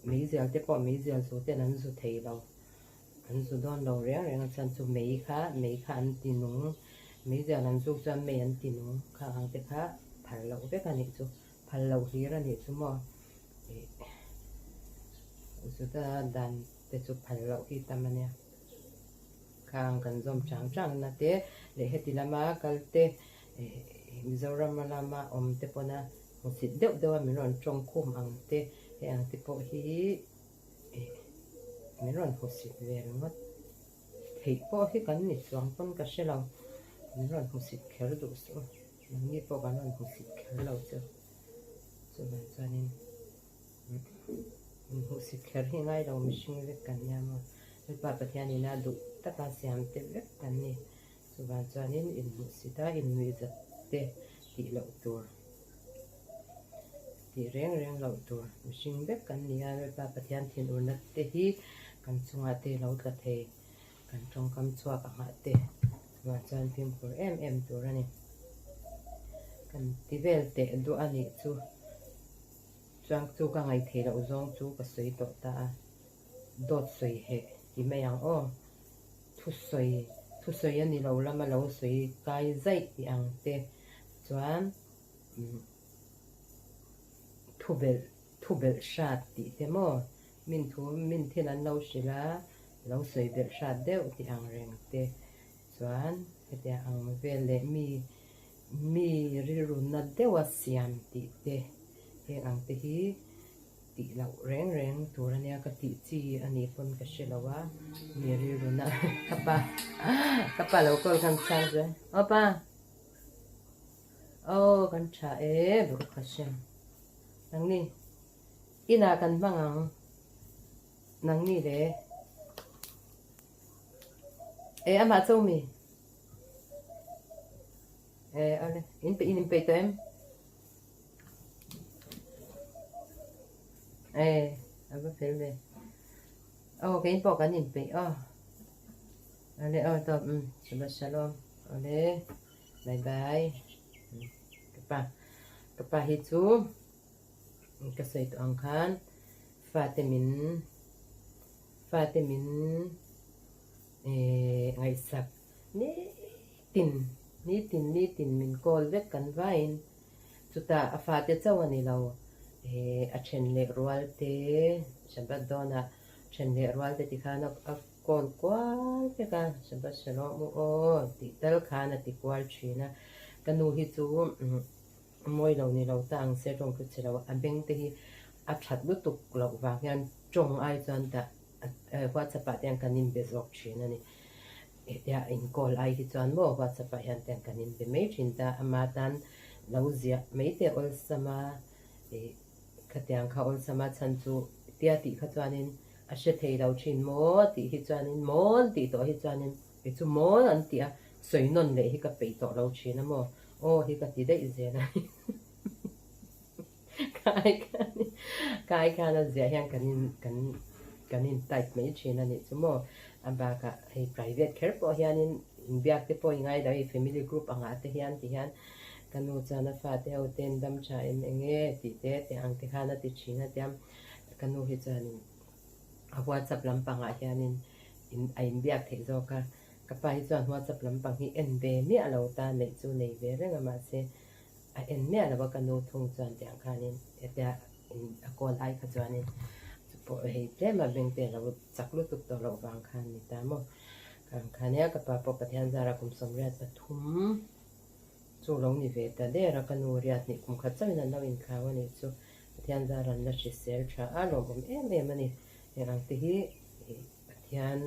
Meizial te pawh meizial zu ten an zu thei lo, an zu dawn lo reng reng a chuan chu mei kha mei kha an ti nung, meizial an zuk chuan mei an ti nung kha ang te kha phal loh vek a nih chu, phal loh hlir a nih chu maw ih Juda dan te chu phal loh hi tam a nia. Khang kan zawm chang chang na te leh heti lama kal te ih Mizoram lama awm te pawna Hmusit deuh deuh a min rawn tawng khum ang te, hei ang te pawh hi ih min rawn hmusit ve ringawt theih pawh hi kan ni chuang pawn ka hre lo, min rawn hmusit kher duh suh u, nangni pawh kan rawn hmusit kher lo chu, chuvang chuanin min hmusit kher hi ngai lo mihring vek kan nia maw, Lalpa Pathianin a duh taka siam te vek kan ni. Chuvang chuanin inhmuhsit a innuihzat te tih loh tur, tih reng reng loh tur. Mihring vek kan ni a, Lalpa Pathian thinurna te hi kan chungah te lo tla thei, kan tawngkam chhuak a nghah te. Chuvang chuan fimkhur em em tur a ni. Kan ti vel teh duah a nih chu. Chuan chu ka ngaihtheih loh zawng chu ka sawi tawh ta a. Dawt sawi heh ti mai ang aw. Thusawi, thusawi a ni lo lama lo sawi kai zaih tih ang te chuan thubelh, thubelh hrat tih te maw? Min thu, min thil an lo hrilh a, lo sawi belh hrat deuh tih ang reng te chuan hetiang ang vel leh mi, mi rilru na deuha siam tih te heng ang te hi Tih loh reng reng tur a nia ka tih chi a nih pawn ka hre lo a, mi rilru na ka pa ka pa lo call khan chhang chuan aw pa aw kan tha e Baruch Hashem nangni inah kan hmang ang nangni le e amah cho mi e awle in in inpeih tawh em? E a va fel ve. Aw kein pawh kan inpeih aw. Awle aw tawp umm Shabbat Shalom awle bye bye ka pa ka pa hi chu ka sawi tawh ang khan fate min fate min eh ngaihsak Nitin, nitin, nitin min call vek kan vaiin chutah a fate chauh a ni lo, eh a then leh rual te, Shabbat dawnah then leh rual te tikhan a call kual vek a, Shabbat Shalom u aw tih tal khan a ti kual thin a, ka nu hi chu mawi lo ni lo ta ang se tawng chu che lo, a beng te hi a that lutuk loh vang hian tawng ai chuan dah WhatsApp ah te hian kan inbe zawk thin a ni. Hetia inkawl ai hi chuan maw WhatsApp ah hian te kan inbe mai thin ta, ama tan lo ziah mai te awlsam a, ih khatiang kha awlsam a chhan chu tia tih kha chuanin a hre thei lo thin maw tih hi chuanin mawn tih tawh hi chuanin kei chu mawn an tih a sawi nawn leh hi ka peih tawh lo thin a maw aw hi ka ti daih zel a ni Kai khan kai khan a ziah hian kan in kan kan in type mai thin a nih chu maw a bakah hei private kher pawh hianin inbiak te pawh i ngai lo hei family group angah te hian ti hian ka nu chuan a fate ho ten dam tha em eng nge tih te tih ang te khan a ti thin a tia ka nu hi chuanin a whatsapp lampangah hianin in a inbiak theih zawk a ka pa hi chuan whatsapp lampang hi en ve miah lo ta neih chu nei ve reng a mahse A en miah lo a ka nu thung chuan tiang khanin hetia in a call ai kha chuanin chupawh hei tlem a beng te a lo chak lutuk tawh loh vang khan ni ta maw. Khang kha nia ka pa pawh Pathian zara kum 83 chu lo ni ve ta der a, ka nu riat nih kum khat chauhin an lo inthlau a nih chu. Pathian zara an la hrisel tha a, lawmawm em em a ni. Heng ang te hi Pathian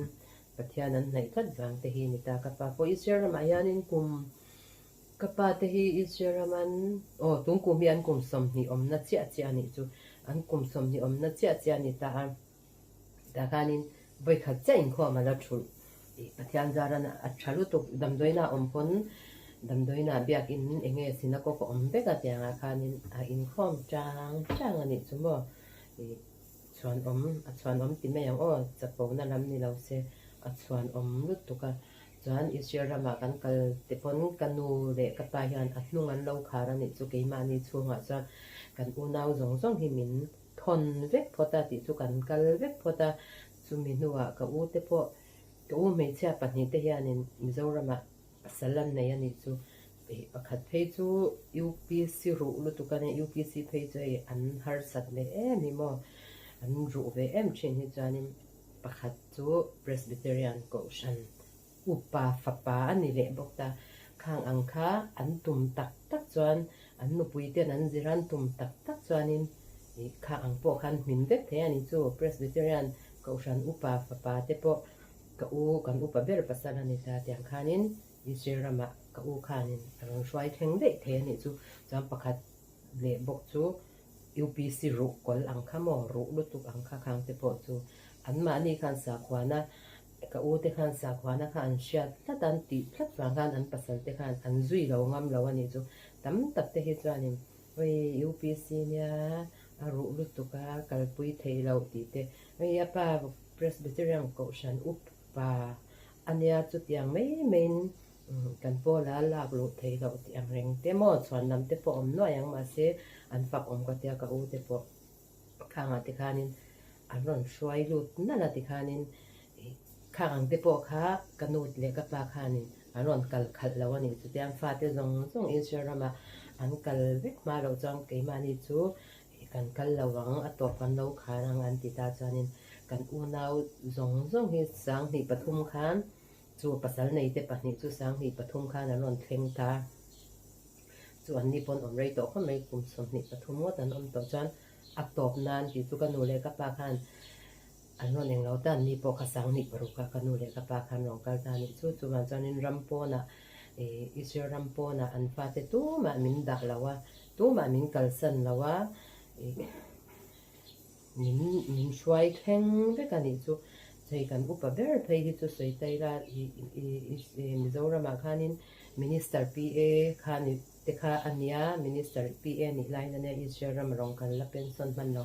Pathian an hnaih tlat vang te hi ni ta. Ka pa pawh Israel ramah hianin kum ka pa te hi Israel raman aw tun kum hi an kum 20 awmna chiah chiah a nih chu. An kum 20 awmna chiah chiah a ni ta a. Tah khanin vawikhat chiah inkhawm a la thulh. Pathian zaran a tha lutuk damdawiina awm pawn damdawiina biakin eng nge synagogue a awm vek a tiangah khanin a inkhawm chang chang a nih chu maw. Chhuanawm a chhuanawm ti mai ang aw chapona lam ni lo se a chhuanawm lutuk a. Chuan Israel ramah kan kal te pawn ka nu leh ka pa hian a hnung an lo khar a nih chu keimahni chhungah chuan kan unau zawng zawng hi min thawn vek phawt a tih chu kan kal vek phawt a, chumi hnuah ka u te pawh ka u hmeichhia pahnih te hianin Mizoramah pasal an nei a nih chu pakhat phei chu UPC ruh lutuk a nia, UPC phei chu hei an harsat ve em hi maw, an ruh ve em thin hi chuanin pakhat chu Presbyterian Kohhran Upa fapa a ni leh bawk ta. Khang ang kha an tum tak tak chuan an nupui ten an zir an tum tak tak chuanin ih khang ang pawh khan hmin vek thei a ni chu. Presbyterian Kohhran upa fapa te pawh ka u kan upa ber pasal a ni ta tiang khanin Israel ramah ka u khanin a rawn hruai thleng daih thei a nih chu. Chuan pakhat leh bawk chu UPC ruh kawl ang kha maw ruh lutuk ang kha khang te pawh chu anmahni khan sakhuana Ka u te khan sakhuana kha an hriat tlat a, an tih tlat vang khan an pasal te khan an zui lo ngam lo a nih chu. Tam tak te hi chuanin Oi UPC nia a ruh lutuk a, kalpui theih loh tih te, Oi a pa Presbyterian Kohhran upa a nia chutiang mai maiin kan pawla lak luh theih loh tih ang reng te maw chhuan lam te pawh awm nuai ang mahse an fak awm ka tia ka u te pawh. Khangah te khanin an rawn hruai lut nalh a tikhanin khang ang te pawh kha ka nu leh ka pa khanin an rawn kal khalh lo a nih chu tiang fate zawng zawng Israel rama an kal vek hma loh chuan keimahni chu kan kal lo ang a tawp kan lo khar ang an ti ta chuanin kan unau zawng zawng hi 2003 khan chu pasal nei te pahnih chu 2003 khan an rawn thleng ta. Chu an ni pawn awm rei tawh khawp mai, kum 23 ngawt an awm tawh chuan a tawp nan tih chu ka nu leh ka pa khan an rawn eng lo ta, an ni pawh kha 2006 ah ka nu leh ka pa khan rawn kal ta a nih chu. Chuvang chuanin ram pawnah ih Israel ram pawnah an fate tumah min dah lo a, tumah min kalsan lo a, ih min min hruai thleng vek a nih chu. Hei kan upa ber phei hi chu sawi ta ila ih ih Mizoramah khanin Minister PA kha ni te kha a nia, Minister PA nih laiin a nia Israel ram rawng kan la pension hman lo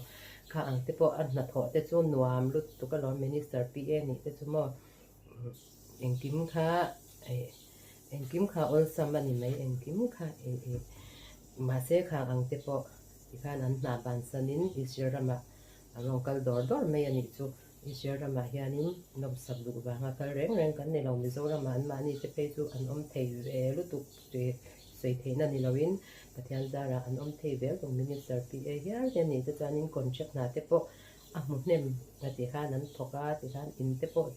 kha ang te pawh a hnathawh te chu nuam lutuk alawm Minister PA nih te chu maw engkim kha eh engkim kha awlsam a ni mai engkim kha eh eh mahse khang ang te pawh tikhan an hna bansanin Israel ramah a rawn kal dawr dawr mai a nih chu. Israel ramah hianin nawmsak duh vanga kal reng reng kan ni lo. Mizoramah anmahni te phei chu an awm thei ve lutuk tih sawi theihna ni loin Pathian zarah an awm thei vel tum Minister PA hial te anih te chuanin contract hna te pawh a hmu hnem a ti khan an thawk a ti khan in te pawh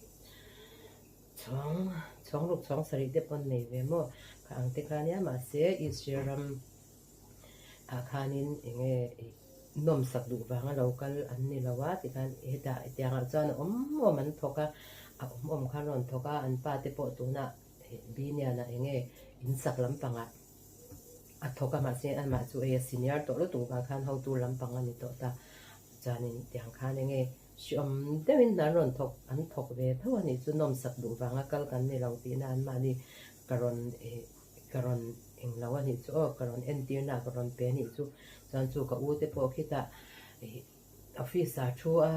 chhawng chhawng ruk chhawng sarih te pawh an nei ve maw kha ang te kha nia mahse Israel ram ah khanin eng nge ih nawmsak duh vanga lo kal an ni lo a tikhan hetah hetiangah chuan a awm awm an thawk a, a awm awm khan rawn thawk a, an pa te pawh tunah Binianah eng nge insak lampangah a thawk a mahse amah chu ei a senior tawh lutuk vang khan hotu lampang a ni tawh ta chuanin tiang khan eng nge hriawm deuhin an rawn thawk an thawk ve tho a nih chu nawmsak duh vanga kal kan ni lo tihna anmahni ka rawn ih Ka rawn eng lo a nih chu aw, ka rawn entir na ka rawn pe a nih chu. Chuan chu ka u te pawh khitah ih office ah thu a,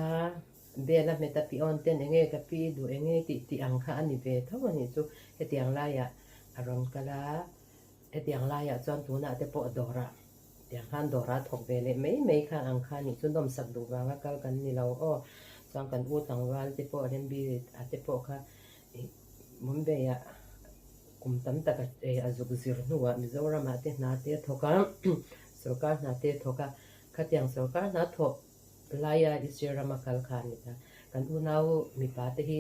bel a hmet a pi awn ten eng nge ka pi duh eng nge tih tih ang kha a ni ve tho a nih chu. Hetiang laiah a rawn kal a, hetiang laiah chuan tunah te pawh dawrah tiang khan dawrah a thawk ve leh mai mai kha ang kha a nih chu nawmsak duh vanga kal kan ni lo aw. Chuan kan u tlangval te pawh Rembi a te pawh kha ih Mumbai ah kum tam tak a zuk zir hnuah Mizoramah te hna te a thawk a, sorkar hna te a thawk a, khatiang sorkar hna thawh laia Israel rama kal kha a ni ta. Kan unau mipa te hi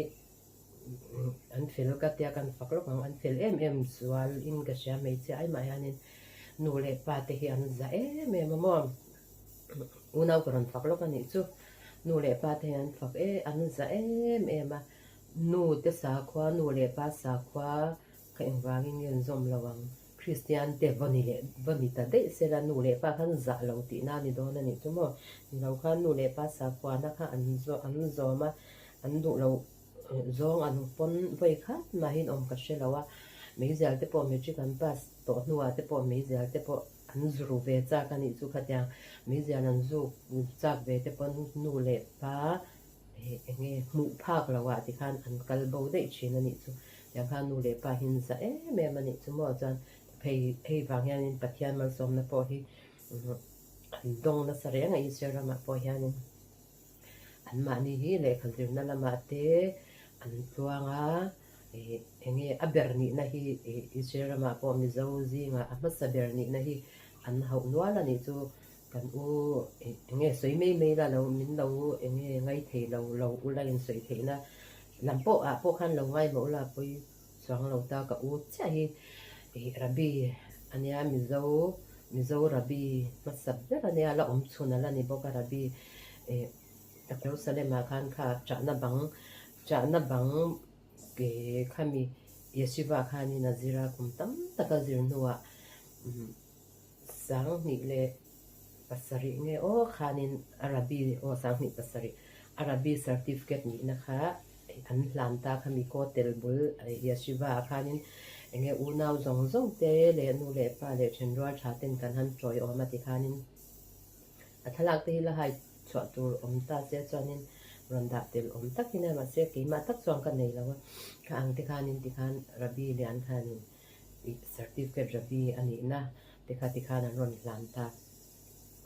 An fel ka tia kan fak lawk ang, an fel em em zual in ka hria hmeichhia ai mah hianin nu leh pa te hi an za em em a maw. Unau ka rawn fak lawk a nih chu. Nu leh pa te hi an fak e an za em em a, nu te sakhua nu leh pa sakhua kha engvangin nge an zawm lo ang. Kristian te va ni leh va ni ta daih sela nu leh pa khan zah lo tihna a ni dawn a nih chu maw. Ni lo khan nu leh pa sakhuana kha an an zawm a, an duh lo zawng an pawn vawi khat mahin awm ka hre lo a. Meizial te pawh matric an pass tawh hnuah te pawh meizial te pawh an zuru ve chak a nih chu khatiang meizial an zuk chak ve te pawn nu leh pa Eng nge hmuh phak lo ah tikhan an kal bo daih thin a nih chu. Tiang khan nu leh pa hian za em em a nih chu maw chuan phei hei vang hianin Pathian malsawmna pawh hi an dawng nasa reng a Israel ramah pawh hianin anmahni hi lehkha zirna lamah te an tluang a eng nge a ber nihna hi Israel ramah pawh Mizo zingah a hmasa ber nihna hi an hauh nual a nih chu. Kan u enge sawi mai mai la lo min lo enge ngai thei lo lo ula in sawi theih na lam pawh ah pawh khan lo ngai mah ula pawi chuang lo ta ka u chiah hi ih Rabbi ania Mizo Mizo Rabbi hmasa ber ania la awm chhun ala ni bawk a Rabbi ih Jerusalem ah khan kha chahna bang chahna bang khami Yeshiva khanin a zir a kum tam tak a zir hnuah umm. 2007 nge aw khanin a Rabbi aw 2007 a Rabbi certificate nihna kha an hlan ta kha mi Kotel bul Yeshiva ah khanin enge unau zawng zawng te leh nu leh pa leh thenrual tha ten kan han tawiawm a ti khanin a thlalak te hi la hai chhuah tur awm ta se chuanin rawn dah tel awm takin a mahse keimah tak chuan ka nei lo a kha ang te khanin tikhan Rabbi lian khanin Ih certificate Rabbi a nihna te kha tikhan an rawn hlan ta.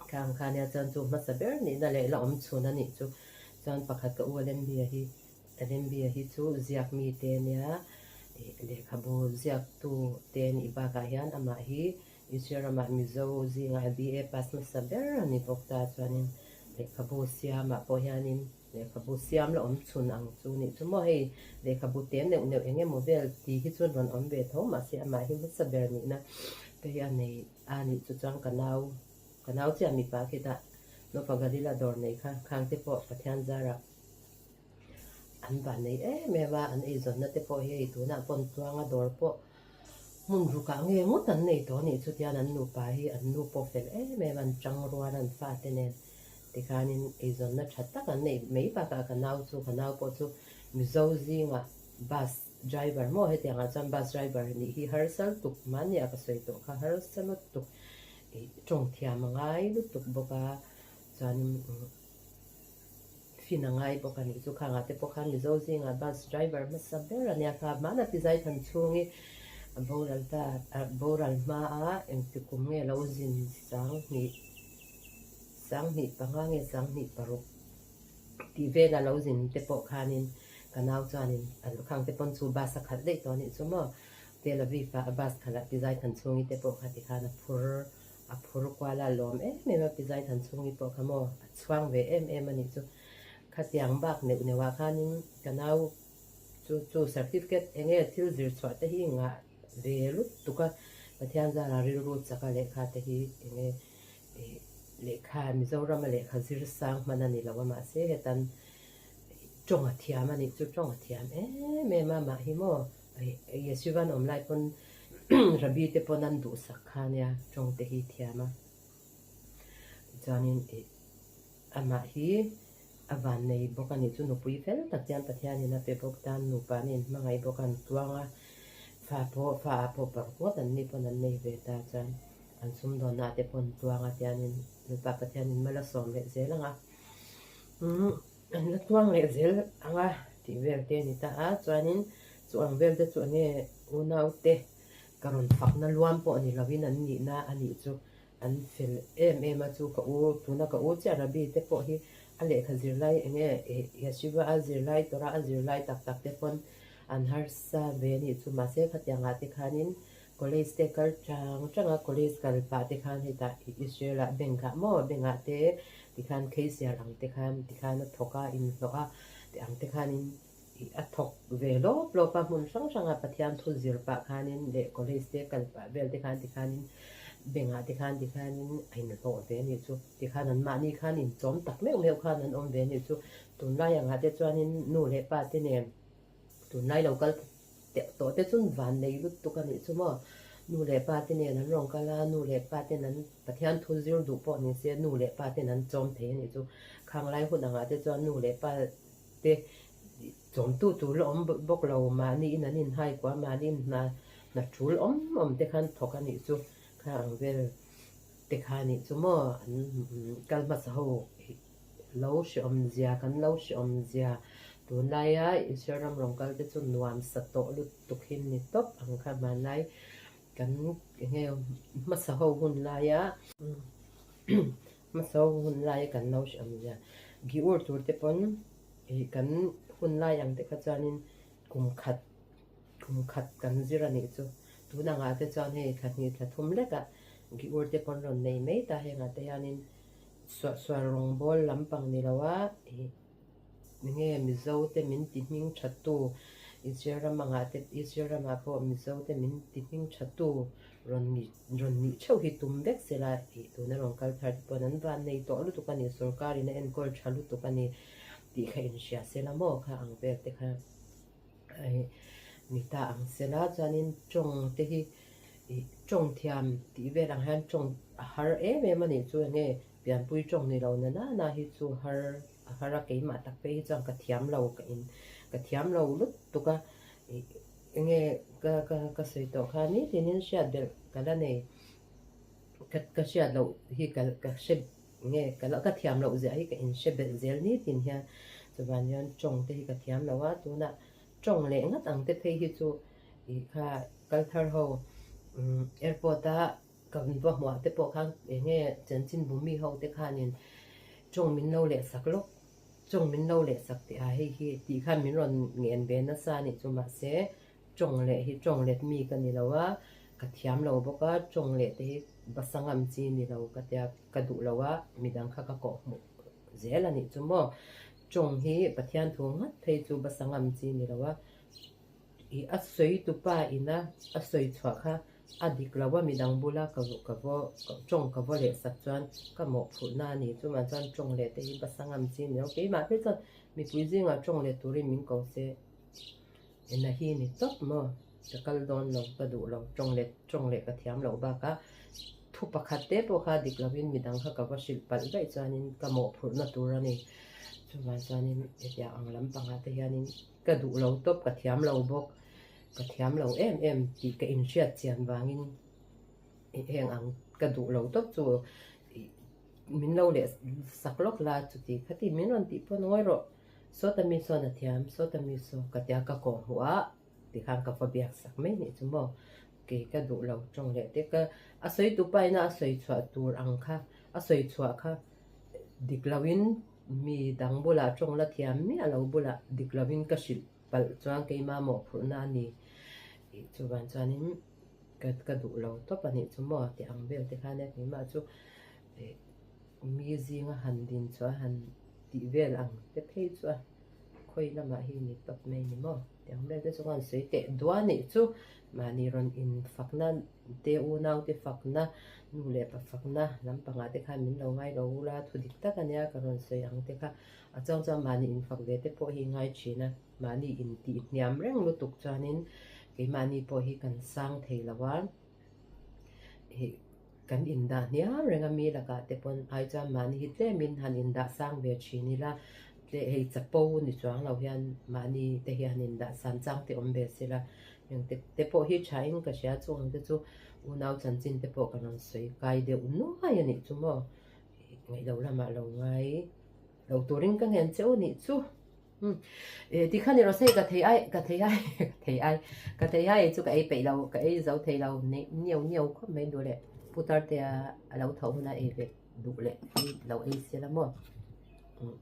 Kha ang kha nia chuan chu hmasa ber nihna leh la awm chhun a nih chu. Chuan pakhat ka u Alembi-a hi Alembi-a hi chu ziak mi te nia ih lehkhabu ziaktu te nih bakah hian amah hi Israel ramah Mizo zingah BA pass hmasa ber a ni bawk ta. Chuanin lehkhabu siamah pawh hianin Lehkhabu siam la awm chhun ang chu nih chu maw hei lehkhabu te neuh neuh eng emaw vel tih hi chuan rawn awm ve tho mahse amah hi hmasa ber nihna te hi a nei a nih chu chuan ka nau ka nau chiah mipa khitah Nopa Galila dawr nei kha khang te pawh Pathian zarah an van nei em em a an eizawnna te pawh hi hei tunah pawn tluanga dawr pawh hmun rukah nge ngawt an nei tawh nih chu tian an nupa hi an nu pawh fel em em an tang rual an fate nen Tikhanin eizawnna tha tak an neih mai bakah ka nau chu, ka nau pawh chu Mizo zingah bus driver maw hetiangah chuan bus driver nih hi harsa lutuk mahni a ka sawi tawh kha harsa lutuk ih tawng thiam a ngai lutuk bawk a chuanin fin a ngai bawk a nih chu khangah te pawh khan Mizo zingah bus driver hmasa ber a nia kha hmana ti zai than chhungi a boral ta a boral hmaa engti kum nge lo zin sang hnih. 2005 nge 2006 tih vela lo zin te pawh khanin ka nau chuanin a lukhang te pawn chu bus a khalh daih tawh a nih chu maw Tel Aviv ah a bus khalh a Pi Zaithanchhungi te pawh kha tikhan a phur a phur kual a lawm em em a Pi Zaithanchhungi pawh kha maw a chhuang ve em em a nih chu khatiang bak neuh neuh ah khanin ka nau chu chu certificate eng nge thil zir chhuah te hi ngah ve lutuk a Pathian zara rilru chak a lehkha te hi eng nge Ih lehkha Mizorama lehkha zir sang hman a ni lo a mahse hetan tawng a thiam a nih chu tawng a thiam em em a mah hi maw Yeshiva an awm lai pawn Rabbi te pawn an duhsak kha nia tawng te hi thiam a chuanin ih amah hi a van nei bawk a nih chu nupui fel tak hian Pathianin a pe bawk tan nupa an inhmangaih bawk a an tuang a fa pawh fa ah pawh paruk ngawt an ni pawn an nei ve ta chuan. An sumdawnna te pawn tuanga tianin Lalpa Pathianin mal a sawm leh zel ang a, umm an la tuang leh zel ang a tih vel te a ni ta a, chuanin chu ang vel te chu enge unau te ka rawn fakna luam pawh ni lovin an nihna a nih chu an fel em em a, chu ka u tuna ka u chiah Rabbi te pawh hi a lehkha zirlai enge Yeshiva a zirlai Torah a zirlai tak tak te pawn an harsa ve a nih chu mahse khatiangah te khanin College te kal chang chang a, college kal pah te khan hetah Israel ah bank ah maw bank ah te tikhan cashier ang te khan tikhan a thawk a inhlawh a tih ang te khanin. A thawk ve lawp lawp a, hmun hrang hranga Pathian thu zir pah khanin leh college te kal pah vel te khan tikhanin bank ah te khan tikhanin a inhlawh ve a nih chu. Tikhan anmahni khan inchawm tak meuh meuh khan an awm ve a nih chu. Tunlai angah te chuanin nu leh pa te nen tunlai lo kal tawh te chuan van nei lutuk a nih chu maw. Nu leh pa te nen an rawn kal a, nu leh pa ten an Pathian thu zir duh pawh ni se nu leh pa ten an chawm thei a nih chu. Khanglai hun angah te chuan nu leh pa te chawmtu tur la awm bawk lo, mahniin an inhai kuah a, mahniin hna hna tul awm awm te khan thawk a nih chu, kha ang vel te kha a nih chu maw an kal hmasa ho lo hreawm zia kan lo hreawm zia tunlaia Israel ram rawn kal te chu nuam sa tawh lutuk hi ni tawp ang kha hmanlai kan enge hmasa ho hun laia Hmasa ho hun laia kan lo hre awm zia gi ur tur te pawn ih kan hun lai ang te kha chuanin kum khat kum khat kan zir a nih chu. Tun angah te chuan hei thla hnih thla thum lekah gi ur te pawn rawn nei mai ta hengah te hianin suahsual rawngbawl lampang ni lo a ih Enge Mizo te min ti hming tha tu Israel ram angah te Israel ramah pawh Mizo te min ti hming tha tu rawn ni rawn nih theuh hi tum vek sela tih tuna rawn kal thar te pawn an van nei tawh lutuk a ni sorkar in a enkawl tha lutuk a ni tih kha inhria sela maw kha ang vel te kha ih ni ta ang sela chuanin tawng te hi ih tawng thiam tih vel ang hian tawng a har em em a nih chu enge Pianpui tawng ni lo na na na hi chu har a har a, keimah tak phei hi chuan ka thiam lo ka in ka thiam lo lutuk a, ih enge ka ka ka sawi tawh kha nitin in hriat belh ka la nei ka ka hriat loh hi ka ka hre nge ka la ka thiam loh ziah hi ka in hre belh zel nitin hian chuvan hian tawng te hi ka thiam lo a, tunah tawng leh ngat ang te phei hi chu ih kha kalthar ho airport a. Ka va hmuah te pawh khan eng nge chanchin bumi ho te khanin tawng min lo leh sak lawk, tawng min lo leh sak tih a hei hi tih khan min rawn ngen ve nasa a nih chu mahse tawng leh hi tawng let mi ka ni lo a, ka thiam lo bawk a, tawng leh te hi basa ngam chi ni lo ka tia ka duh lo a, midang kha ka kawh hmuh zel a nih chu maw. Tawng hi Pathian thu ngat phei chu basa ngam chi ni lo a, ih a sawi tupa ina a sawi chhuah kha A dik lo a, midang bula ka ka vaw tawng ka vaw leh sak chuan ka mawhphurhna a ni. Chumah chuan tawng leh te hi basa ngam chi ni lo. Keimah phei chuan mipui zingah tawng leh turin min ko se ena hi ni tawp maw? Ka kal dawn lo, ka duh lo. Tawng leh tawng leh ka thiam loh bakah thu pakhat te pawh kha dik lovin midang kha ka va hrilh palh daih chuanin ka mawhphurhna tur a ni. Chuvang chuanin hetiang ang lampangah te hianin ka duh lo tawp, ka thiam lo bawk. Ka thiam lo em em tih ka inhriat chian vangin heng ang ka duh lo tawp chu min lo leh sak lawk la chuti khati min rawn tih pawn ngawi rawh sawta mi sawn a thiam sawta mi saw ka tia ka kawh hmuh a tikhan ka va biak sak mai nih chu maw kei ka duh lo tawng leh te ka a sawi tu pa ina a sawi chhuah tur ang kha a sawi chhuah kha dik loin mi dang bulah tawng la thiam miah lo bulah dik loin ka hrilh Palh chuan keimah mawhphurhna a ni tih chuvan chuanin ka ka duh lo tawp a nih chu maw tih ang vel te khan nia keimah chu ih mi zinga han din chhuah han tih vel ang te phei chu a khawi lamah hi ni tawp mai ni maw tih ang vel te chu khan sawi teh duah a nih chu mahni rawn infakna te unau te fakna nu leh pa fakna lampangah te khan min lo ngai lo ula thu dik tak a nia ka rawn sawi ang te kha. A chang chuan mahni infak ve te pawh hi ngai thin a, mahni intih hniam reng lutuk chuanin keimahni pawh hi kan sang thei lo a, ih kan indah hniam reng a mi lakah te pawn ai chuan mahni hi tlemin han indah sang ve thin ila, tle hei chapo ni chuang lo hian mahni te hi han indah san chang te awm ve sela, heng te te pawh hi tha in ka hria chung te chu unau chanchin te pawh ka rawn sawi kai deuh nuai a nih chu maw, ih ngaihlo lamah lo ngai. Lo turin ka ngen che u nih chu. Umm eh tikhan i rawh se ka thei ai ka thei ai ka thei ai ka thei ai chu ka ei peih lo ka ei zo thei lo neih niau niau khawp mai duh leh putar te a lo tho huna ei ve duh leh ei lo ei se la maw. Umm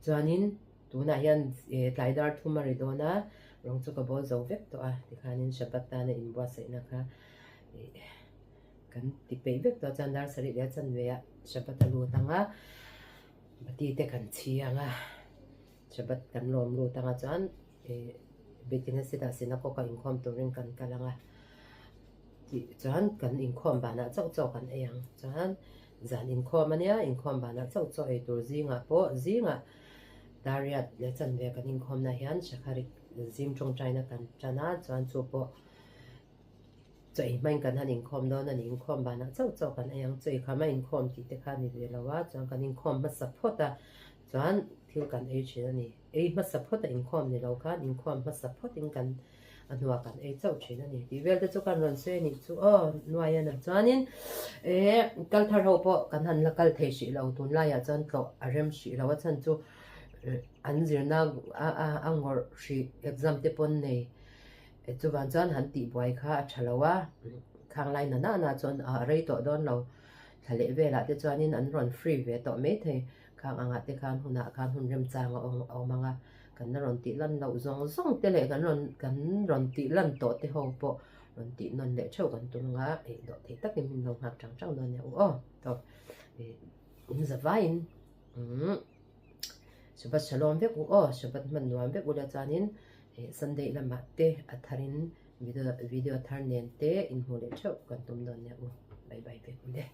chuanin tunah hian eh tlai dar thum a ri dawn a rawng chu ka bawl zo vek tawh a tikhanin Shabbat tana inbuatsaihna kha eh. Kan ti peih vek tawh chuan dar sarih leh a chanve ah Shabbat a lut ang a, bati te kan chhi ang a. Shabbat kan lawm lut anga chuan ih Beit Knesset ah synagogue ah inkhawm turin kan kal anga tih chuan kan inkhawm banah chauh chaw kan ei ang chuan zan inkhawm ania inkhawm banah chauh chaw ei tur zingah pawh zingah Dariat leh chanve kan inkhawmna hian Shakharit zing tawngtaina kan tan a chuan chu pawh chaw ei hmain kan han inkhawm dawn a ni, inkhawm banah chauh chauh kan ei ang, chaw ei khama inkhawm tih te kha a ni ve lo a, chuan kan inkhawm hmasa phawt a, chuan thil kan ei thin a ni, ei hmasa phawt a inkhawm ni lo khan inkhawm hmasa phawt in kan a hnuah kan ei chauh thin a ni tih vel te chu kan rawn sawi a nih chu aw nuai a na chuanin eh kal thar ho pawh kan han la kal thei hrih lo tunlaiah chuan tlawh a rem hrih lo a chhan chu an zirna a a a ngawrh hrih exam te pawn nei. Chuvang chuan han tih buai kha a tha lo a, khang lai na nana chuan a rei tawh dawn lo. Thla leh velah te chuanin an rawn free ve tawh mai thei. Khang angah te khan hunah khan hun remchang a awm ang a, kan la rawn tih lan loh zawng zawng te leh kan rawn kan rawn tih lan tawh te ho pawh rawn tih nawn leh theuh kan tum ang a, ih dawh thei takin min lo nghak chang chang dawn nia u aw. Tawp ih in za vaiin umm Shabbat Shalom vek u aw, Shabbat hman nuam vek ula chuanin Sunday lamah te a tharin video thar nen te inhmuh leh theuh kan tum dawn nia u. Bye bye vek ule.